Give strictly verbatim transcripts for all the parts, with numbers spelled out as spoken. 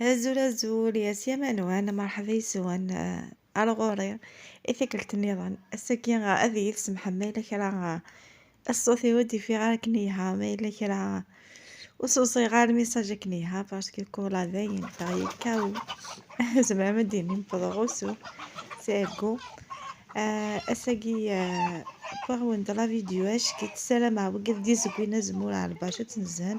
Azul, azul, yas yamanuan, merḥba yes-wen, eh, ar ɣur-i i tikkelt nniḍen. Ass-agi, eh, ad iyi-tsemḥem ma yella kra, eh, ṣṣut-iw ur d-ifiɣ ara akken yelha, ma yella kra, eh, ur sewṣiɣ ara lmisaj akken yelha, parce que kul dayen, ffeɣ yekkaw. Tzemrem ad d-tinim wwḍeɣ usu, c'est égaux. Eh, ass-agi, eh, wwiɣ-awen-d la vidéo ack-itt, ssarameɣ wigad d-izewwin azemmur ar lbac ad tt-nezhen.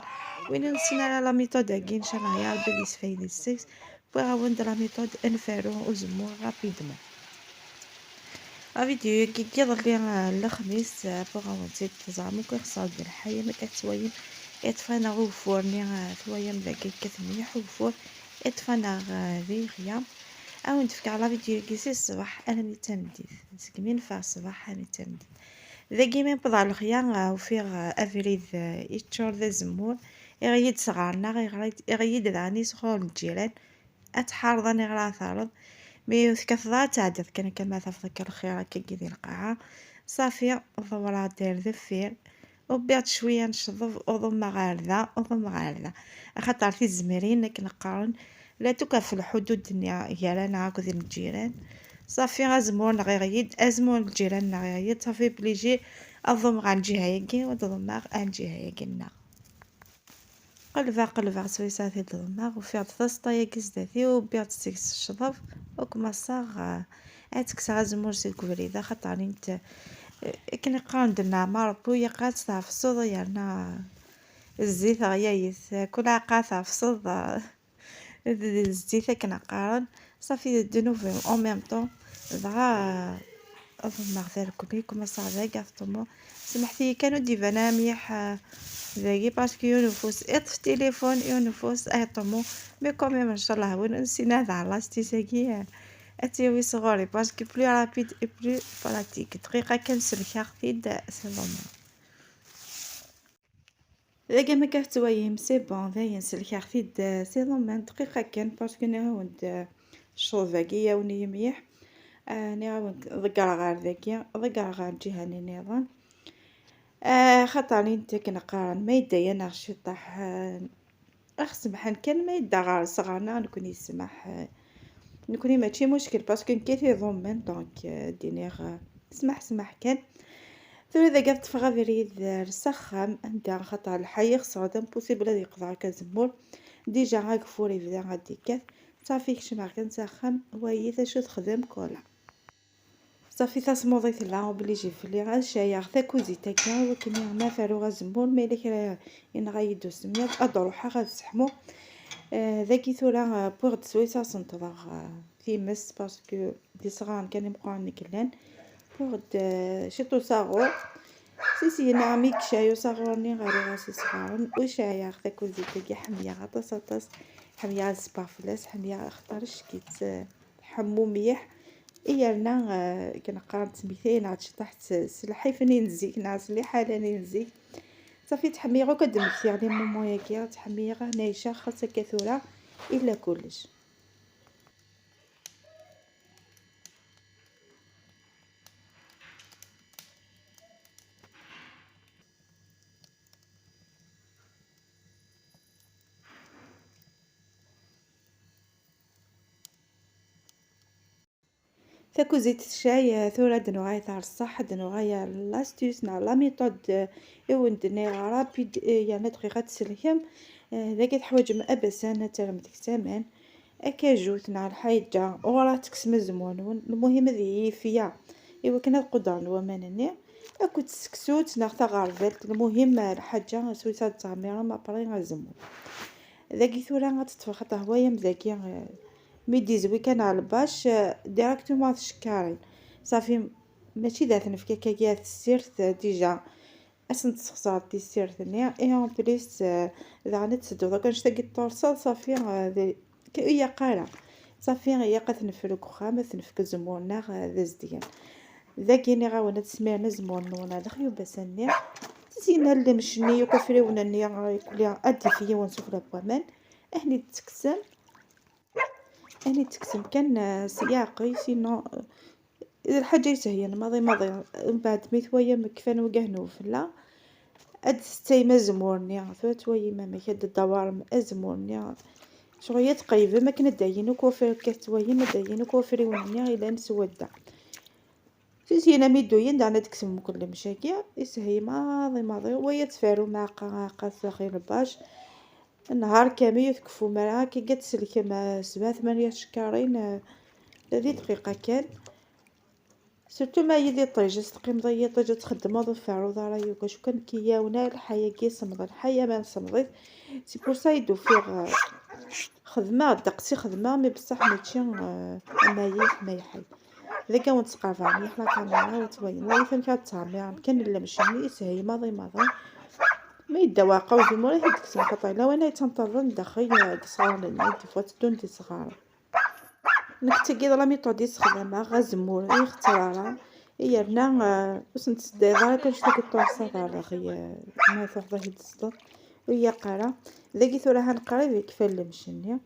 Win ur nessin ara la méthode-agi, ncallah ya Rebbi ad yesfayed deg-s. Wwiɣ-awen-d la méthode ad nferru uzemmur rapidement. La vidéo-agi n yiḍelli, eh, lexmis, eh, wwiɣ-awen-tt-id, teẓram akk ixṣer-d lḥal, am akka tettwalim, iṭṭef-aneɣ ugeffur-nni, eh, twayam dagi yekkat mliḥ ugeffur, iṭṭef-aneɣ, eh, di lexya. Ad wen-d-fkeɣ la vidéo-agi si ṣṣbeḥ armi d tameddit, segmi neffeɣ ṣṣbeḥ armi d tameddit. Dagi mi newweḍ ɣer lexya, eh, ufiɣ, eh, abrid, eh, yeččur d azemmur, iɣ-iyi-d sɣur-neɣ, iɣ-, iɣ-iyi-d daɣen sɣur lǧiran, ad tḥareḍ aniɣer ara terreḍ, mi ur tekkateḍ ara ad tɛeddiḍ kan akka ma tafeḍ akka lxir akkagi di lqaɛa. Ṣafi, ḍewreɣ-d ar deffir, uwwiɣ-d cwiya n ccḍeb, uḍummeɣ ɣer da, uḍummeɣ ɣer da. Axaṭer tizemrin, akken qqaren, la tuka fi lḥudud-nni gar-aneɣ akked lǧiran. Ṣafi, azemmur-nneɣ iɣli-d, azemmur n lǧiran-nneɣ iɣli-d, ṣafi, obligé ad ḍummeɣ ɣer lǧiha-agi, ad ḍummeɣ ɣer lǧiha-agi-nneɣ. Qelbeɣ, qelbeɣ, swayes ad t-id-ḍemmeɣ, ufiɣ-d taseṭṭa-agi sdat-i, wwiɣ-d seg-s ccḍeb, u kmaṣaɣ, eh, ad kkseɣ azemmur seg ubrid, axaṭer int, eh, akken i qqaren-d nneɛma Rebbi, ur ilaq ad tɛefseḍ, yerna, eh, zzit ɣlayet, eh, kul aɛeqqa ad tɛefseḍ, eh, d, d zzit akken qqaren, ṣafi d ddnub en même temps, dɣa, eh, Ad ḍemmeɣ tarkmi, kmaṣaɣ dagi ɣef ṭumu. Semḥet-iyi kan ur d-iban ara mliḥ, eh, dagi, parce que yiwen ufus iṭṭef tilifun, yiwen ufus iṭṭumu. Mais quand même, ncallah, win ur nessin ad ɛellaṣ tis-agi, eh, ad tt-yawi sɣur-i, parce que plus rapide et plus pratique. Dqiqa kan, sellkeɣ-t-id, eh, c'est bon. Dagi ma akka tettwayim, c'est bon, dayen sellkeɣ-t-id, eh, c'est bon, dqiqa kan, parce que nniɣ-awen-d, eh, ccḍeb-agi yiwen-iyi mliḥ. Eh, nniɣ-awen-d ḍeggreɣ ɣer dagi, ḍeggreɣ ɣer lǧiha-nni nniḍen. Eh, xaṭer int akken qqaren, ma yedda-yaneɣ ciṭṭaḥ, eh, aɣ-semḥen kan, ma yedda ɣer sɣur-neɣ, nekkni yesmaḥ, eh, nekkni mačči muckel, parce que nekki i t-iḍummen, donc, eh, ad d-iniɣ, eh, smaḥ, smaḥ kan. Tura dagi ad ṭṭfeɣ abrid ar s axxam, anda axaṭer lḥal ixṣer-d, impossible ad yeqḍeɛ akka azemmur. Déjà ageffur yebda ad d-yekkat. Ṣafi kecmeɣ kan s axxam, wayi d acu texdem Kola. Ṣafi tasmuḍi tella obligé fell-i ad ceɛɛeɣ takuzit-agi, i wakken ma ferruɣ azemmur, ma yella kra yenɣa-yi-d usemmiḍ, ad ruḥeɣ ad sseḥmuɣ. Eh, dagi tura, eh, wwiɣ-d swayes ad sentḍeɣ, eh, times, parce que d isɣaren kan imeqqranen i yellan. Wwiɣ-d, eh, ciṭ usaɣur. Si syenna mi yecɛel usaɣur-nni, ɣriɣ-as isɣaren, u ceɛɛeɣ takuzit-agi, ḥemmleɣ aṭas, aṭas. Ḥemmleɣ ad sbeɣ fell-as, ḥemmleɣ axaṭer icekk-itt, eh, ḥemmu mliḥ. I yerna, eh, akken qqaren, ttmektayen-aɣ-d ciṭṭaḥ s, s lḥif-nni n zik, neɣ s liḥala-nni n zik. Ṣafi, ttḥemmileɣ akk ad d-mmektiɣ les moments-agi, ttḥemmileɣ ad ɛiceɣ, xas akka tura, illa kullec. Takuzit tecɛel, eh, tura ad nuɣal ɣer ṣṣeḥ, ad nuɣal ɣer l'astuce neɣ la méthode, eh, i wen-d-nniɣ rapide, eh, yerna dqiqa ad tselkem. Eh, dagi teḥwaǧem abasan, ad terrem deg-s aman, akajut neɣ lḥayeǧǧa, uɣur ad tekksem azemmur-nwen, lmuhim ad yili yefya i wakken ad qudren waman-nni, akked tseksut neɣ taɣerbalt, lmuhim, eh, lḥaǧa swayes ad d-tɛemmirem après azemmur. Dagi tura ad teṭṭfeɣ xaṭer hwayam dagi, eh, mi d-izwi kan ɣer lbac, eh, directement tcekkarin. Ṣafi, mačči d ad tnefk akkagi ar tessirt, eh, déjà ad sen-tessexṣer tessirt-nni, et en plus, eh, daɣen ad tsedduḍ akk annect-agi d tursaḍ, ṣafi, eh, d, k-, ur ilaq ara. Ṣafi, ilaq ad t-nefru deg uxxam, ad t-nefk azemmur-nneɣ, eh, d azedgan. Dagi nniɣ-awen ad tesmirem azemmur-nwen ar lexyuba-nni. Syin allim ccenni yakk afriwen-nni, eh, kulli ad d-yefk yiwen sufella n waman. Ahni d-tekksem. Ani tekksem kan, eh, s leɛqel, sinon, eh, d lḥaǧa yesheyyen maḍi maḍi. Mbeɛd mi twayam kfan wigah n ufella, ad d-tettayem azemmur-nni, tura twayam amek ad d-tdawarem azemmur-nni. Ccɣel ad tqeyyem akken ad d-ayyen akk wafriwen, ad d-ayyen akk wafriwen-nni yellan s wadda. Si syin mi d-uyen daɣen ad d-tekkes mmukel lemcaki, isheyy maḍi maḍi, wa ad tfaru meɛqa, meɛqa s axi lbac. Nehar kamel ur tkeffum ara, akka ad tselkem, eh, sebɛa tmanya tcekkarin, eh, di dqiqa kan. Surtout ma yid iṭij, ad teqqimeḍ i yiṭij, ad txeddmeḍ ur tferruḍ ara yuga, acu kan k-iɛawen ara lḥay-agi semmeḍ, lḥay aman semmeḍit. C'est pour ça i d-ufiɣ, eh, xedmeɣ ddeqs i xedmeɣ, mi beṣṣeḥ mačči, eh, am ayi, am ayḥay. Dagi awen-ttqerbeɣ mliḥ la caméra, ur ttwalim. Wali amek ad ttɛemmiṛem kan llemc-nni, isheyy maḍi maḍi. Ma yedda waɛqa uzemmur, ad t-id-tekksemt, xaṭer lawan ay ttantalen daxel, eh, deg isɣaren-nni, des fois tteddun d isɣaren. Nekk d tagi d la méthode i ssexdameɣ, azemmur ur ixetter ara, yerna, eh, ur sen-tesseddayeḍ ara kan cwiṭ n tṭusa ɣer daxel, eh, ma tuɣeḍ ad t-id-tesleḍ, ur ilaq ara. Dagi tura han qrib yekfa llemc-nni.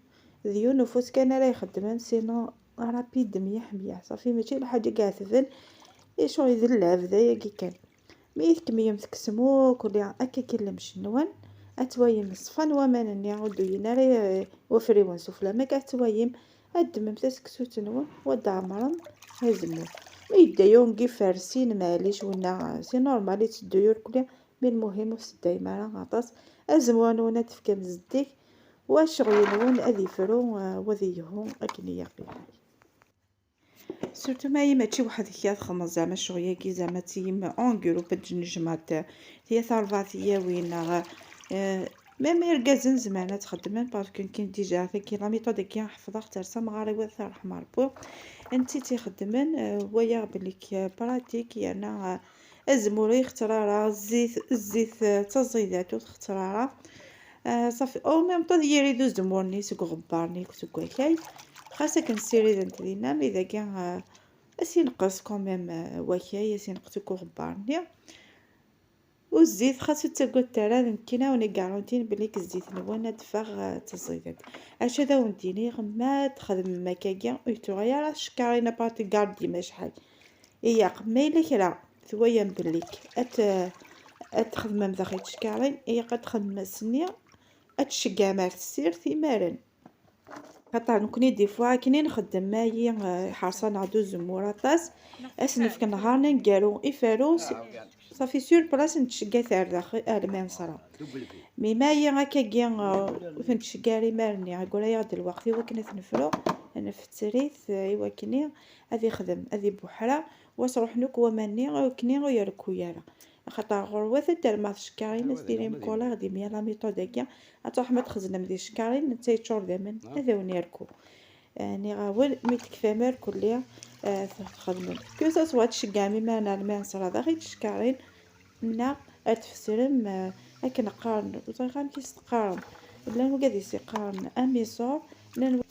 D yiwen ufus kan ara ixeddmen, sinon rapide myaḥ myaḥ. Safi, mačči lḥaǧa i iɛetben, icuɣ d lleɛb d ayagi kan. Mi tkemmlem tekksem akk akka kan llemc-nwen, ad twalim ṣfan waman-nni, ur d-uyin ara, eh, wafriwen sufella. Ma ad twalim, ad ddmem taseksut-nwen, u ad d-ɛemrem azemmur. Ma yedda yiwen deg ifersin, maɛlic, winna, eh, c'est normal, yetteddu yurkli, mais lmuhim ur tseddayem ara aṭas. Azemmur-nwen ad tefkem zeddig, wa ccɣel-nwen ad yefru, eh, u ad yelhu akken ilaq. Surtout ma mačči weḥd-k ad txedmeḍ, zeɛma ccɣel-agi, zeɛma ad tilim en groupe, ad tennejmaḍ tlata rebɛa tiyawin, neɣ, eh, même irgazen zemren ad t-xedmen, parce que nekkin déjà tagi la méthode-agi ḥefḍeɣ-tt ar tamɣar-iw, ad t-yerḥem Rebbi. Netta i tt-ixeddmen, eh, walaɣ belli k-, pratique, yerna, eh, azemmur ur ixetter ara, zzit, zzit, eh, d taẓidat ur txetter ara. Eh, safi, en même temps ad yiri d uzemmur-nni seg uɣebbar-nni seg wakay. Xas akken ssirident dinna, mi dagi, eh, ad s-inqes quand même, eh, wakay, ad s-inqes akk uɣebbar-nni. U zzit, xas ur ttagadet ara, d nekkini ad wen-igarantin belli deg zzit-nwen ad d-teffeɣ, eh, d taẓidat. Acu ad awen-d-iniɣ, ma txedmem akkagi, ur yettruḥ ara ccekkarin, à part gardim acḥal. Ilaq, ma yella kra twalam belli ad t-, ad txedmem daxel tcekkarin, ilaq ad txedmem ass-nni, ad tceggɛem ar tessirt imaren. Xaṭer nekni des fois akken i nxeddem mayi, eh, iḥerṣ-aneɣ-d uzemmur aṭas, ad s-nefk nehar aneggaru iferru, s-, safi sur place nettceggat ar daxel, ar lminsra. Mi mayi akkagi, eh, ur t-nettcegga ara imaren-nni, aggura-yaɣ-d lweqt i wakken ad t-nefru, nfetter-it, eh, i wakken ad ixdem, ad ibuḥra, wa s-ruḥen akk waman-nni, akken ur irekku ara. Axaṭer ɣur-wat ad termeḍ tcekkarin, ad s-tinim kulaɣ di mya la méthode-agi, ad truḥem ad txeznem di tcekkarin, netta yeččur d aman, ad awen-irku. Eh, nniɣ-awen, mi tekfam irkelli, eh, txedmem. Que ça soit tceggɛem imaren ar lminsra daxel tcekkarin, neɣ ad tfesrem, eh, akken qqaren, ur ẓriɣ amek i s-teqqarem. Llan wigad i s-iqqaren amisur, llan,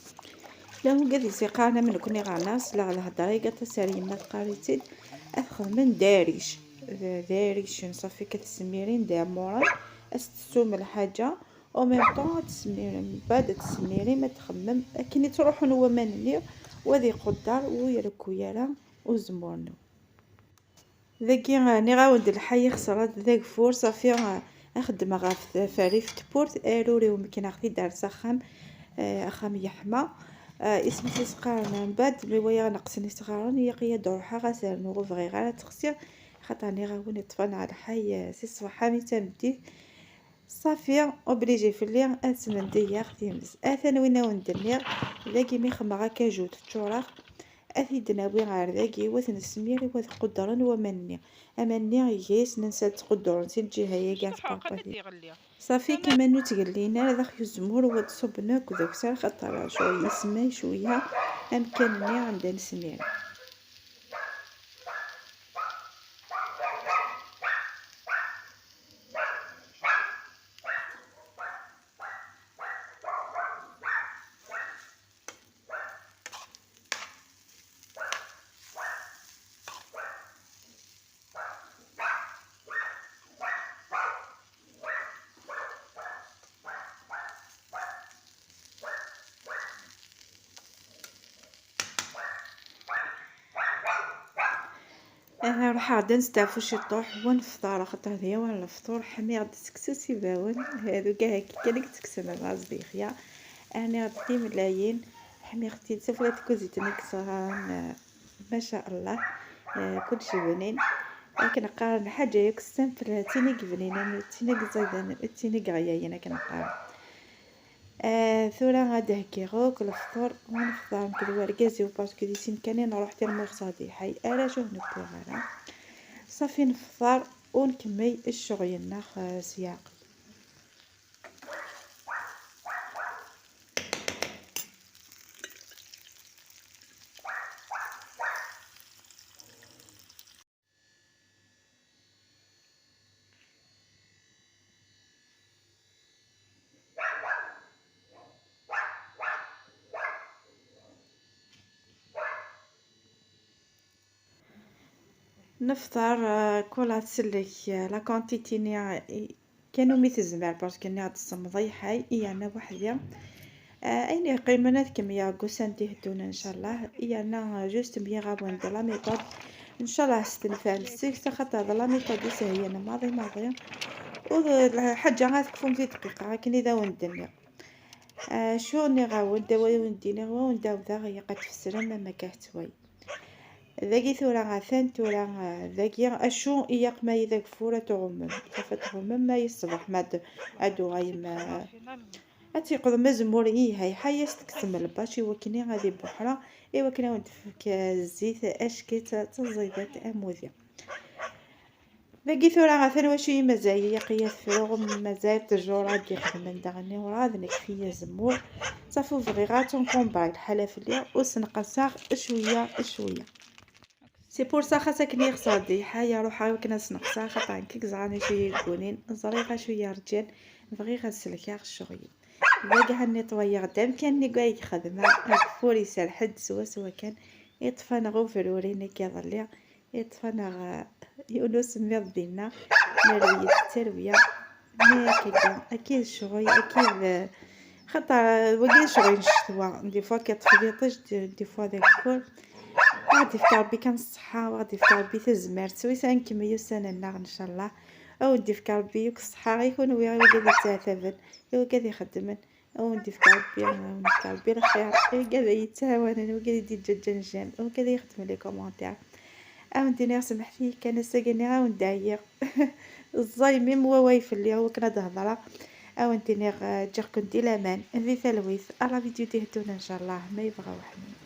llan wigad i s-iqqaren am nekni ɣer-neɣ, sleɣ lhedra-agi aṭas ar yemma teqqar-itt-id, ad t-xedmen d aric. D, d aricen, safi ka tesmirin d amuren, ad s-tessum lḥaǧa, en même temps ad tesmirim, mbeɛd ad tesmirim, ad txemmem akken i ttruḥun waman-nni, u ad iqudder, u ur irekku ara uzemmur-nni. Dagi, eh, nniɣ-awen-d lḥay ixeṣṣer d ageffur, safi, eh, ad xeddmeɣ ɣef t-, ɣef rrif n tewwurt, arur-iw mekneɣ-t-id ar s axxam, eh, axxam yeḥma. Eh, isem-is i s-qqaren, mbeɛd mi walaɣ neqsen isɣaren, ilaq-iyi ad d-ruḥeɣ ad s-rnuɣ, ur bɣiɣ ara ad texsi, xaṭer nniɣ-awen iṭṭef-aneɣ lḥay, eh, si ṣṣbeḥ armi d tameddit. Safi, obligé fell-i ad smendiyeɣ times. Atan win awen-d-nniɣ, dagi mi xemmeɣ akaju teččureɣ, ad t-id-nawi ɣer dagi, u ad t-nesmir, u ad quddren waman-nni. Aman-nni iga-yasen ansa ad ttqudduren si lǧiha-yagi ar tqerṭatin. Safi, kama ur ttgellin ara daxel uzemmur, u ad ṣubben akk d akessar, xaṭer ccɣel yesmay cwiya amkan-nni anda nesmir. Aha, ruḥeɣ-d ad nesteɛfu ciṭuḥ, wa nefṭer, axaṭer d yawan lefṭur, ḥmiɣ-d seksu s ibawen, hadu ga haki kan i yettekksen laẓ d yexya. Ɛni d timlayin? Ḥmiɣ-tt-id, taflat n tkuzit-nni yeṣran, eh, ma sha Allah. Eh, kullec bnin. Akken qqaren, lḥaǧa yakk simple, d tin i yebnin, d tin i yeẓiden, d tin i yeɣyayen, akken qqaren. Eh, tura ad d-heggiɣ akk lefṭur, wa nefṭer nekk d wergaz-iw, parce que di sin kan i nruḥ, tira ma ur ɣ-tt-id-iḥay ara, acu ur newwiɣ ara. Ṣafi nefṭer u nkemmel ccɣel-nneɣ, eh, s leɛqel. Nefṭer, eh, kul ad tsellek, eh, la quantité-nni, eh, kan umi tezmer, parce que nniɣ-d semmeḍ iḥay, i yerna weḥd-i. Eh, ayen yeqqimen ad kemmleɣ deg wussan d-iheddun, ncallah. I yerna, eh, juste mliɣ-awen-d la méthode. Ncallah s tenfɛem seg-s, axaṭer d la méthode i s-heyyan maḍi maḍi. U d lḥaǧa ad tekfum di dqiqa, akken i d awen-d-nniɣ. Acu nniɣ-awen-d, awen-d-iniɣ, awen-d-awdeɣ, ilaq ad tfesrem am akka tettway. Dagi tura, atan tura, ah, dagi, acu ilaq ma yella ageffur ad tɣummem, taf ad tɣummem ma yeṣbeḥ ma ad, ad tuɣalem, ah, ad tiqḍem azemmur, iha, iḥay-as tekksem lbac i wakken ad ibuḥra, i wakken ad wen-d-tefk, ah, zzit, ackit, d taẓidat am wudi. Dagi tura atan wacu i mazal ilaq-iyi ad fruɣ, mazal ttjur ad d-ixedmen daɣen, werɛad nekfi azemmur. Ṣafi ur bɣiɣ ara ad tenkombar lḥala fell-i, u sneqsaɣ cwiya, cwiya. C'est pour ça xas akken i xesreɣ deg lḥaya, ruḥeɣ i wakken ad sneqseɣ, xaṭer nekk i yeẓran acu i yi-yeggunin, ẓriɣ acu i yi-rǧan, bɣiɣ ad selkeɣ ccɣel-iw. Dagi ha nettoyer-d amkan-nni i xedmeɣ, ageffur iserreḥ-d swaswa kan, iṭṭef-aneɣ ubruri-nni n iḍelli, iṭṭef-aneɣ, eh, yiwen usemmiḍ dinna, nerwi-d d tarwiya. Mi akka, akka d ccɣel, akka d, xaṭer, eh, wagi d ccɣel n ccetwa, des fois kiṭṭef d iṭij, des fois d ageffur. Ad ɣ-d-ifk Ṛebbi kan ṣṣeḥḥa, ad ɣ-d-ifk Ṛebbi tazmert, s wis ad nkemmel ussan-nneɣ, ncallah. Ad wen-d-ifk Ṛebbi akk ṣṣeḥḥa, i kunwi i wigi ad yettɛataben, i wigi ad ixeddmen. Ad wen-d-ifk Ṛebbi, ad wen-ifk Ṛebbi lxir. Wigad ay yettɛawanen, wigad i d-yeǧǧaǧǧan j'aime, wigad i ixeddmen les commentaires. Ad wen-d-iniɣ semḥet-iyi kan, ass-agi nniɣ ad wen-d-ɛyiɣ. Ẓẓay mim waway fell-i, wakken ad d-hedreɣ. Ad wen-d-iniɣ, eh, ǧǧiɣ-ken di laman, di talwit, à la vidéo d-iheddun, ncallah, ma yebɣa Uḥemmed.